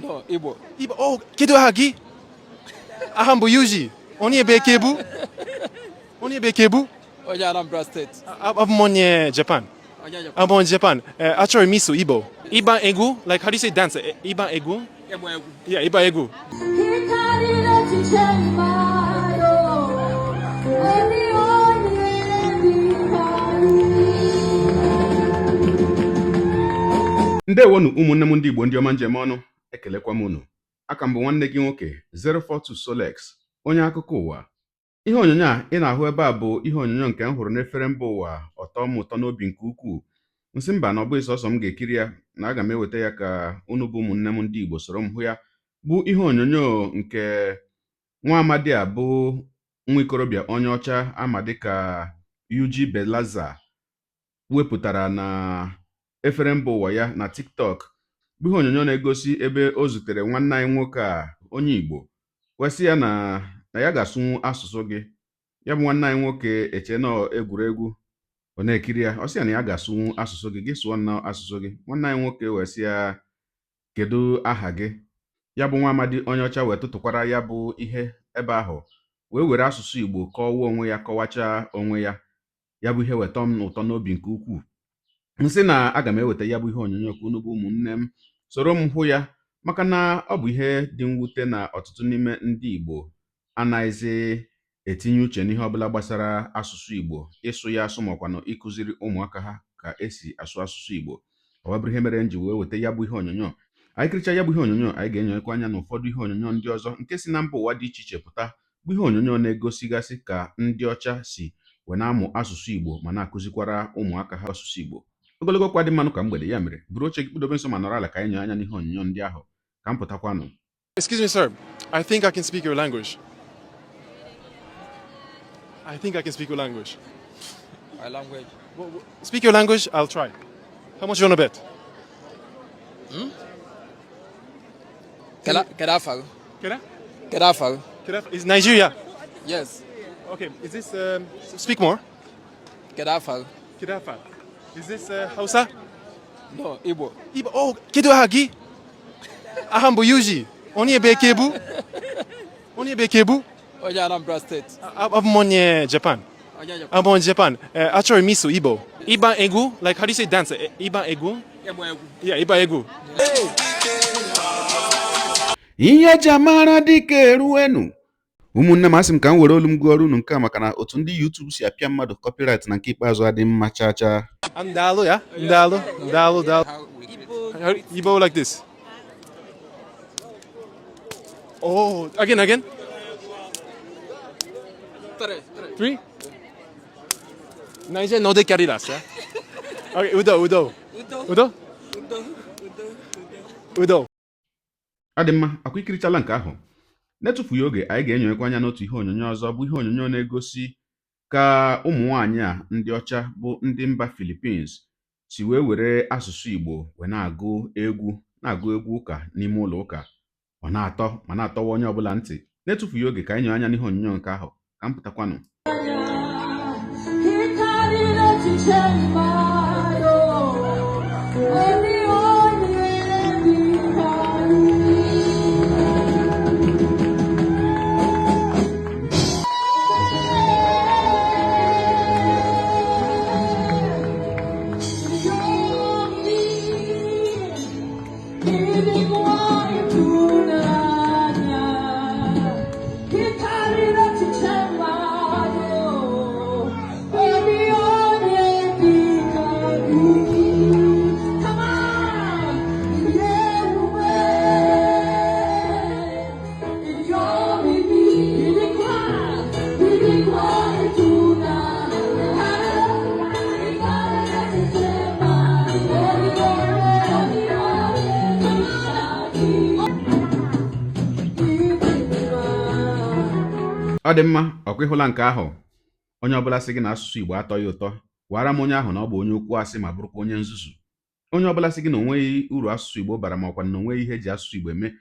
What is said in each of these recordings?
No, Igbo. Igbo. Oh, kedu aha gị? Aha m bụ Yuji. Onye ebe ka ị bụ? Onye ebe ka ị bụ? Onye Anambra State. Abụ m onye Japan. Onye Japan. Abụ m onye Japan. Achọrọ m ịsụ Igbo. Ịgba egwu? Like, how do you say dance? Ịgba egwu? Ịgba egwu. Yeah, ịgba egwu. Hikari no chichemayo, emi onye dịka. Ndewonu, ụmụnne m ndị Igbo, ndị ọma njem ọnụ. Ekelekwa m unu. Aka m bụ nwanne gị nwoke 042 Solex, onye akụkọ ụwa. Ihe onyonyo a ị na-ahụ ebe a bụ ihe onyonyo nke m hụrụ n'efere mba ụwa. Ọtọ m ụtọ n'obi nke ukwuu. M sị mba, na ọ bụghị sọsọ m ga-ekiri ya, na aga m eweta ya ka unu bụ ụmụnne m ndị Igbo soro m hụ ya. Bụ ihe onyonyo nke nwa amadi a bụ nwa ikorobịa onye ọcha ama dịka Yuji Belaza wepụtara na efere mba ụwa ya na TikTok, bụ ihe onyonyo na-egosi ebe o zutere nwanne anyị nwoke a onye Igbo, wee sị ya na ya ga-asụnwu asụsụ gị. Ya bụ nwanne anyị nwoke eche na egwuregwu, ọ na-ekiri ya. Ọ sị ya na ya ga-asụnwu asụsụ gị, gị sụọ nnọọ asụsụ gị. Nwanne anyị nwoke wee sị ya, "Kedu aha gị?" Ya bụ nwa amadi onye ọcha wee tụtụkwara ya bụ ihe ebe ahụ, wee were asụsụ Igbo kọwaa onwe ya, kọwachaa onwe ya. Ya bụ ihe weta m ụtọ n'obi nke ukwuu. M sị na aga m eweta ya bụ ihe onyonyo ka unu bụ ụmụnne m soro m hụ ya, maka na ọ bụ ihe dị mwute na ọtụtụ n'ime ndị Igbo anaghịzi etinye uche n'ihe ọbụla gbasara asụsụ Igbo, ịsụ ya asụ makwanụ ịkụziri ụmụaka ha ka esi asụ asụsụ Igbo. Ọ wee bụrụ ihe mere m ji wee weta ya bụ ihe onyonyo. Anyị kirichaa ya bụ ihe onyonyo, anyị ga-enyekwa anya n'ụfọdụ ihe onyonyo ndị ọzọ nke si na mba ụwa dị iche iche pụta, bụ ihe onyonyo na-egosigasị ka ndị ọcha si wee na-amụ asụsụ Igbo ma na-akụzikwara ụmụaka ha asụsụ Igbo. Ogologo okwu adị mmanụ ka mgbede. Ya mere, buru oche gị, kpụdobe nso ma nọrọ ala ka anyị nyoo anya n'ihe onyonyo ndị ahụ. Ka m pụtakwanụ. Excuse me, sir. I think I can speak your language. I think I can speak your language. My language. Speak your language, I'll try. How much you wanna bet? Kedu afa gị? Keda? Kedu afa gị? Keda? Is Nigeria? Yes. Okay, is this speak more? Kedu afa gị? Kedafa. Is this Hausa? No, Igbo. Igbo. Oh, kedu aha gị? Aha m bụ Yuji. Onye ebe ka ị bụ? Onye ebe ka ị bụ? Onye Anambra State. Abụ m onye Japan. Onye Japan. Abụ m onye Japan. Achọrọ m ịsụ Igbo. Ịgba egwu? Like, how do you say dance? Ịgba egwu? Ịgba egwu. Yeah, ịgba egwu. Ihe eji amara dịka eruenu. Ụmụnne m, asị m ka m were olu m gụọrọ unu nke a, maka na otu ndị YouTube si apịa mmadụ copyright na nke ikpeazụ adị mma chaa chaa. Ndalụ, yeah? Ndalụ, ndalụ, ndalụ. How we greet. Igbo like this. Oh, again, again. Three, three. Three. Nigeria no dey carry last, yeah? Okay, udo, udo. Udo. Udo? Udo. Udo. Udo. Ọ dị mma, akwa ikirichala nke ahụ. Na-etufughị oge, anyị ga-enyonyekwa anya n'otu ihe onyonyo ọzọ, bụ ihe onyonyo na-egosi ka ụmụ nwaanyị a ndị ọcha bụ ndị mba Philippines si wee were asụsụ Igbo wee na-agụ egwu, na-agụ egwu ụka n'ime ụlọ ụka. Ọ na-atọ ma na-atọwa onye ọbụla ntị. Na-etufughị oge, ka anyị nyoo anya n'ihe onyonyo nke ahụ. Ka m pụtakwanụ. Hikari no chichemayo, emi onye dịka gị. Ịdịkwa ịtụnanya, ịkarịrị echiche mmadụ, emi onye dịka gị. Come on! Ịdị ebube, ịdị omimi, ịdịkwa ịtụnanya, ịkarịrị echiche mmadụ, emi onye dịka gị. Ịdị mma. Ọ dị mma, ọkwa ịhụla nke ahụ. Onye ọbụla sị gị na asụsụ Igbo atọghị ụtọ, gwara m onye ahụ na ọ bụ onye okwu asị ma bụrụkwa onye nzuzu. Onye ọbụla sị gị na onweghị uru asụsụ Igbo bara, ma ọkwa na onweghị ihe eji asụsụ Igbo eme,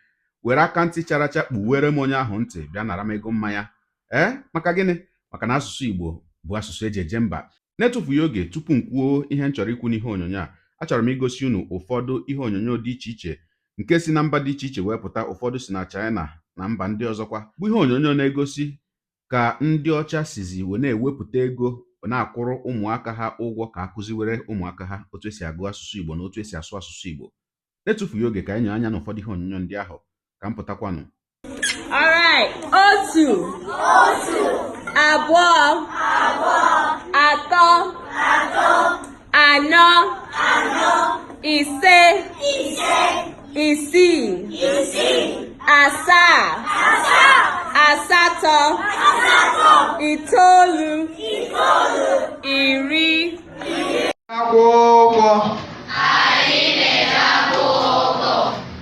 were aka ntị chara acha kpuwere m onye ahụ ntị, bịa nara m ego mmanya. Ee, maka gịnị? Maka na asụsụ Igbo bụ asụsụ eji eje mba. Na-etufughị oge, tupu m kwuo ihe m chọrọ ikwu n'ihe onyonyo a, achọrọ m igosi unu ụfọdụ ihe onyonyo dị iche iche. Nke si na mba dị iche iche wee pụta, ụfọdụ si na China na mba ndị ọzọkwa, bụ ihe onyonyo na-egosi ka ndị ọcha sizi wee na-ewepụta ego na-akwụrụ ụmụaka ha ụgwọ ka akụziwere ụmụaka ha otu esi agụ asụsụ Igbo na otu esi asụ asụsụ Igbo. Na-etufughị oge, ka anyị nye anya n'ụfọdụ ihe onyonyo ndị ahụ ka m pụtakwanụ. All right. Otu. Abụọ. Atọ. Anọ. Ise. Isii. Asaa. Asatọ. Itoolu. Iri. Akwụkwọ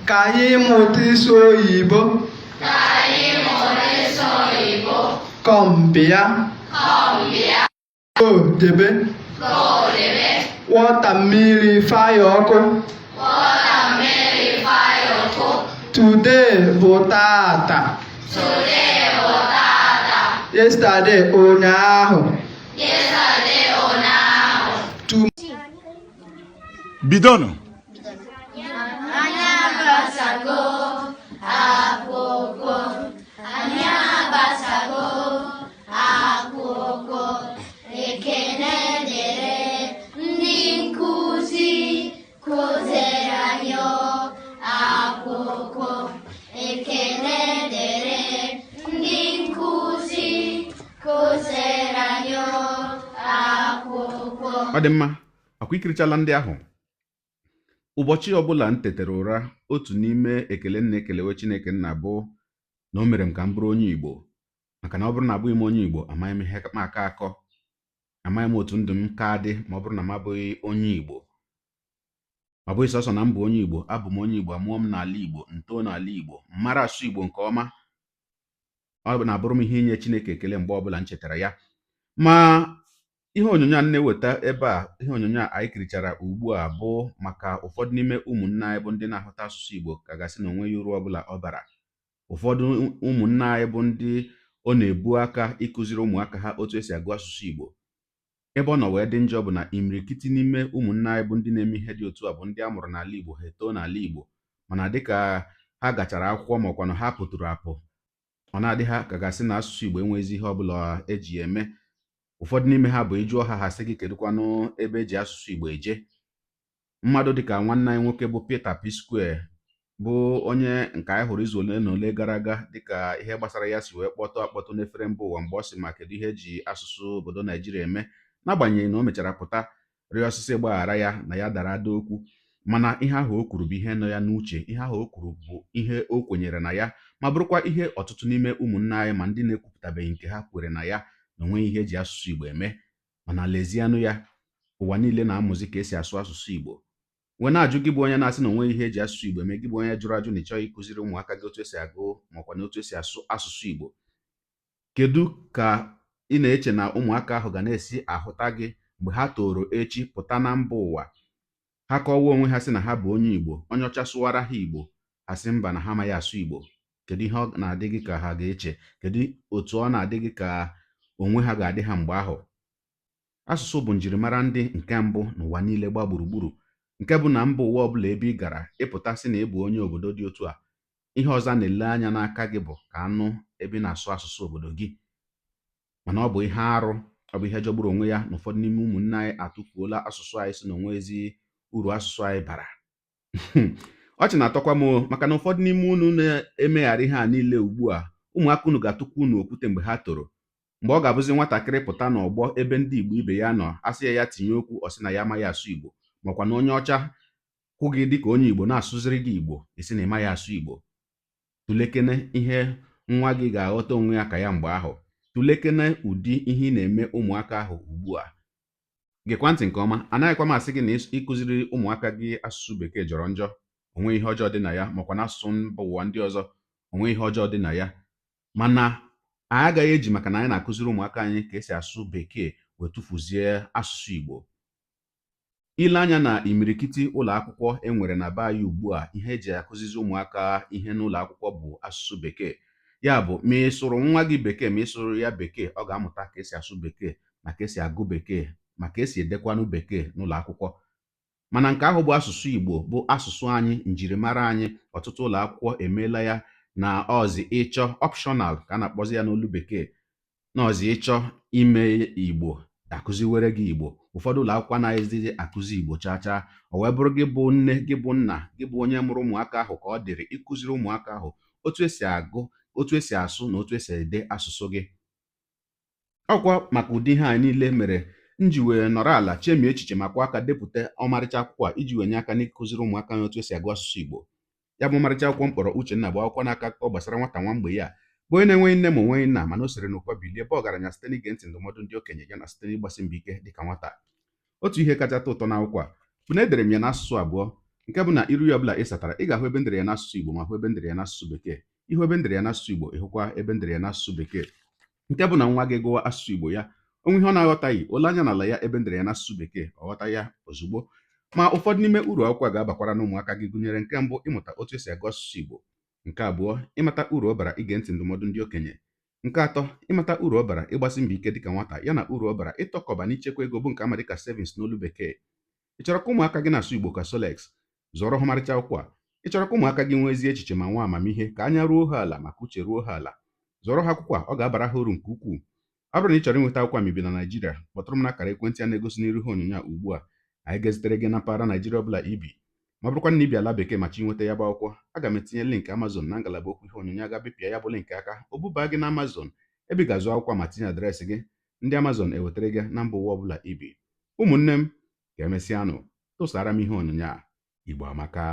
ka anyị mụta ịsụ oyibo. Come bịa. Go jebe. Water mmiri, fire ọkụ. Today bụ tata. Yesterday ụnyaahụ. Bidonụ. Anyị agbasago akwụkwọ. Anyị agbasago akwụkwọ. Ekene dịrị ndị nkụzi kụziri anyị akwụkwọ. Ekene dịrị ndị nkụzi kụziri anyị akwụkwọ. Ọ dị mma, akwa ikirichala ndị ahụ. Ụbọchị ọbụla m tetara ụra, otu n'ime ekele m na-ekelewe Chineke nna bụ na o mere m ka m bụrụ onye Igbo, maka na ọ bụrụ na abụghị m onye Igbo, amaghị m ihe m aka akọ, amaghị m otu ndụ m ka dị ma ọ bụrụ na m abụghị onye Igbo. Ọ bụghị sọsọ na m bụ onye Igbo, abụ m onye Igbo, amụọ m n'ala Igbo, m too n'ala Igbo, m mara asụ Igbo nke ọma. Ọ na-abụrụ m ihe inye Chineke ekele mgbe ọbụla m chetara ya. Ma ihe onyonyo a na-eweta ebe a, ihe onyonyo a anyị kirichara ugbu a, bụ maka ụfọdụ n'ime ụmụnne anyị bụ ndị na-ahụta asụsụ Igbo ka gasị na onweghị uru ọbụla ọ bara. Ụfọdụ ụmụnne anyị bụ ndị ọ na-ebu aka ịkụziri ụmụaka ha otu esi agụ asụsụ Igbo. Ebe ọ nọ wee dị njọ bụ na imirikiti n'ime ụmụnne anyị bụ ndị na-eme ihe dị otu a bụ ndị a mụrụ n'ala Igbo, ha etoo n'ala Igbo, mana dịka ha gachara akwụkwọ ma ọkwanụ ha pụtụrụ apụ, ọ na-adị ha ka gasị na asụsụ Igbo enweghịzi ihe ọbụla eji ya eme. Ụfọdụ n'ime ha bụ ịjụọ ha, ha sị gị kedụkwanụ ebe eji asụsụ Igbo eje. Mmadụ dịka nwanne anyị nwoke bụ Peter P Square, bụ onye nke anyị hụrụ izu ole na ole gara aga, dịka ihe gbasara ya si wee kpọtụ akpọtụ n'efere mba ụwa mgbe ọ sị ma kedu ihe eji asụsụ obodo Naijiria eme, n'agbanyeghị na o mechara pụta rịọ ọsịsọ gbaghara ya na ya dara ada okwu. Mana ihe ahụ o kwuru bụ ihe nọ ya n'uche, ihe ahụ o kwuru bụ ihe o kwenyere na ya, ma bụrụkwa ihe ọtụtụ n'ime ụmụnne anyị ma ndị na-ekwupụtabeghị nke ha kwere na ya, na onweghị ihe eji asụsụ Igbo eme. Mana lezianụ ya, ụwa niile na-amụzi ka esi asụ asụsụ Igbo. Wee na-ajụ gị bụ onye na-asị na onweghị ihe eji asụsụ Igbo eme, gị bụ onye jụrụ ajụ na ị chọghị ịkụziri ụmụaka gị otu esi agụ makwa na otu esi asụ asụsụ Igbo, kedu ka ị na-eche na ụmụaka ahụ ga na-esi ahụta gị mgbe ha toro echi pụta na mba ụwa? Ha kọwa onwe ha sị na ha bụ onye Igbo, onye ọcha sụwara ha Igbo, ha sị mba, na ha amaghị asụ Igbo. Kedu ihe ọ na-adị gị ka ha ga-eche? Kedu otu ọ na-adị gị ka onwe ha ga-adị ha mgbe ahụ? Asụsụ bụ njirimara ndị nke mbụ n'ụwa niile gbaa gburugburu, nke bụ na mba ụwa ọbụla ebe ị gara, ịpụta sị na ị bụ onye obodo dị otu a, ihe ọzọ a na-ele anya n'aka gị bụ ka anụ ebe ị na-asụ asụsụ obodo gị. Mana ọ bụ ihe arụ, ọ bụ ihe jọgburu onwe ya na ụfọdụ n'ime ụmụnne anyị atụfuola asụsụ anyị, si na onwe ezi uru asụsụ anyị bara. Ọchị na-atọkwa m, maka na ụfọdụ n'ime unu na-emegharị ihe a niile ugbu a, ụmụaka unu ga-atụkwa unu okwute mgbe ha toro, mgbe ọ ga-abụzi nwatakịrị pụta n'ọgbọ ebe ndị Igbo ibe ya nọ, asị ya ya tinye okwu, ọ sị na ya amaghị asụ Igbo, makwa na onye ọcha hụ gị dịka onye Igbo na-asụziri gị Igbo, esi na ị maghị asụ Igbo. Tụlekene ihe nwa gị ga-aghọta onwe ya ka ya mgbe ahụ. Tụlekene ụdị ihe ị na-eme ụmụaka ahụ ugbu a. Gekwa ntị nke ọma, anaghịkwa m asị gị na ịkụziri ụmụaka gị asụsụ bekee jọrọ njọ, onwe ihe ọjọọ dị na ya, makwa na asụsụ mba ụwa ndị ọzọ, onwe ihe ọjọọ dị na ya. Mana anyị agaghị eji maka na anyị na-akụziri ụmụaka anyị ka esi asụ bekee wee tụfuzie asụsụ Igbo. Ile anya na imirikiti ụlọ akwụkwọ e nwere na be anyị ugbu a, ihe eji akụzizi ụmụaka ihe n'ụlọ akwụkwọ bụ asụsụ bekee. Ya bụ, ma ị sụrụ nwa gị bekee ma ị sụrụ ya bekee, ọ ga-amụta ka esi asụ bekee, ma ka esi agụ bekee, ma ka esi edekwanụ bekee n'ụlọ akwụkwọ. Mana nke ahụ bụ asụsụ Igbo bụ asụsụ anyị, njirimara anyị. Ọtụtụ ụlọ akwụkwọ emeela ya na ọzi ịchọ, optional ka a na-akpọzi ya n'olu bekee, na ọzi ịchọ ime Igbo, akụziwere gị Igbo. Ụfọdụ ụlọ akwụkwọ anaghịzi akụzi Igbo chaa chaa. O wee bụrụ gị bụ nne, gị bụ nna, gị bụ onye mụrụ ụmụaka ahụ ka ọ dịrị ịkụziri ụmụaka ahụ otu esi agụ, otu esi asụ na otu esi ede asụsụ gị. Ọkwa maka ụdị ihe a niile mere m ji wee nọrọ ala chemie echiche ma kwa aka depụta ọmarịcha akwụkwọ a iji wee nye aka n'ịkụziri ụmụaka anyị otu esi agụ asụsụ Igbo. Ya bụ ọmarịcha akwụkwọ m kpọrọ Uchenna bụ akwụkwọ na-akọ akụkọ gbasara nwata nwa mgbei a bụ onye na-enweghị nne ma onweghị nna, mana o siri n'ụkọ bilie bụ ọgaranya site n'ige ntị ndụmọdụ ndị okenye ya na site n'ịgbasi mbọ ike dịka nwata. Otu ihe kacha atọ ụtọ n'akwụkwọ a bụ na edere m ya n'asụsụ abụọ, nke bụ na iru ya ọbụla ị satara, ị ga-ahụ ebe m dere ya n'asụsụ Igbo ma hụ ebe m dere ya n'asụsụ bekee. Ịhụ ebe m dere ya n'asụsụ Igbo, ịhụkwa ebe m dere ya n'asụsụ bekee, nke bụ na nwa gị gụwa asụsụ Igbo ya, onwe ihe ọ na-aghọtaghị, ole anya n'ala ya ebe m dere ya n'asụsụ bekee, ọ ghọta ya ozugbo. Ma ụfọdụ n'ime uru akwụkwọ a ga-abakwara n'ụmụaka gị gụnyere: nke mbụ, ịmụta otu esi agụ asụsụ Igbo; nke abụọ, ịmata uru ọ bara ige ntị ndụmọdụ ndị okenye; nke atọ, ịmata uru ọ bara ịgbasi mbọ ike dịka nwata, ya na uru ọ bara ịtọkọba n'ichekwa ego, bụ nke ama dịka savings n'olu bekee. Ị chọrọ ka ụmụaka gị na-asụ Igbo ka Solex? Zụọrọ ha ọmarịcha akwụkwọ a. Ị chọrọ ka ụmụaka gị nwee ezi echiche ma nwee amamihe, ka anya ruo ha ala maka uche ruo ha ala? Zụọrọ ha akwụkwọ a, ọ ga-abara ha uru nke ukwuu. Ọ bụrụ na ị chọrọ inweta akwụkwọ a ma i bi na Naịjirịa, kpọtụrụ m n'akara ekwentị a na-egosi n'iru ihe onyonyo a ugbu a. Anyị ga-ezitere gị na mpaghara Naịjirịa ọbụla ibi. Ma ọ bụrụkwa na ibi ala bekee ma chọ inweta ya bụ akwụkwọ, aga m etinye link Amazon na ngalaba okwu ihe onyonyo a. Ga-bipịa ya bụ link aka, o buba gị na Amazon ebe ị ga-azụ akwụkwọ ma tinye adreesị gị. Ndị Amazon ewetara gị na mba ụwa ọbụla ibi. Ụmụnne m, ka emesịanụ. Tụsara m ihe onyonyo a. Igbo amaka.